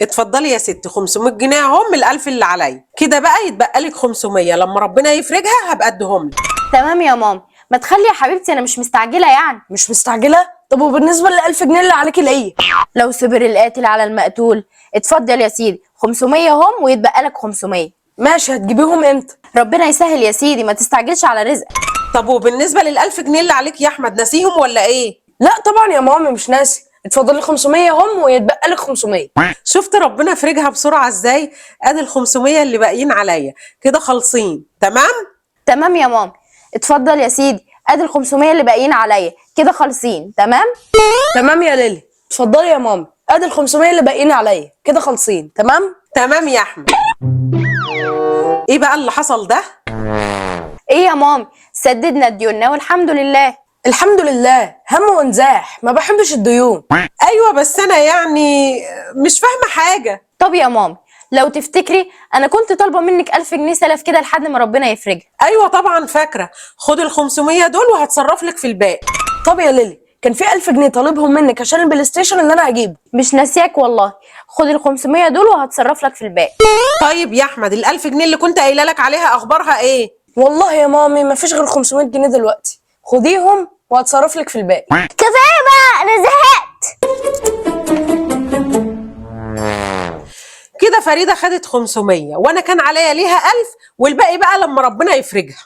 اتفضلي يا ست، 500 جنيه اهم ال1000 اللي عليا. كده بقى يتبقى لك 500، لما ربنا يفرجها هبقى اديهم لك. تمام يا مامي، ما تخلي يا حبيبتي، انا مش مستعجلة يعني. مش مستعجلة؟ طب وبالنسبة لل1000 جنيه اللي عليكي ليه؟ لو صبر القاتل على المقتول. اتفضل يا سيدي، 500 هم ويتبقى لك 500. ماشي، هتجيبيهم امتى؟ ربنا يسهل يا سيدي، ما تستعجلش على رزقك. طب وبالنسبة لل1000 جنيه اللي عليك يا احمد، ناسيهم ولا ايه؟ لا طبعا يا مامي مش ناسي، اتفضلي 500 هم ويتبقى لك 500. شفت ربنا فرجها بسرعة ازاي؟ ادي ال 500 اللي باقيين عليا كده خالصين. تمام؟ تمام يا مامي، اتفضل يا سيدي، ادي ال 500 اللي باقيين عليا كده خالصين. تمام؟ تمام يا ليلي، اتفضلي يا مامي، ادي ال 500 اللي باقيين عليا كده خالصين. تمام؟ تمام يا احمد. ايه بقى اللي حصل ده؟ ايه يا مامي؟ سددنا ديوننا والحمد لله. الحمد لله، هم وانزاح، ما بحبش الديون. ايوه بس انا يعني مش فاهمه حاجة. طب يا مامي، لو تفتكري انا كنت طالبه منك 1000 جنيه سلف كده لحد ما ربنا يفرجها. ايوه طبعا فاكره، خد ال 500 دول وهتصرف لك في الباقي. طب يا ليلي، كان في 1000 جنيه طالبهم منك عشان ال PlayStation اللي انا هجيبه. مش ناسياك والله، خد ال 500 دول وهتصرف لك في الباقي. طيب يا احمد، ال 1000 جنيه اللي كنت قايله لك عليها اخبارها ايه؟ والله يا مامي ما فيش غير 500 جنيه دلوقتي، خديهم وهتصرف لك في الباقي. كفاية بقى، انا زهقت. كده فريدة خدت 500 وانا كان عليا ليها 1000، والباقي بقى لما ربنا يفرجها.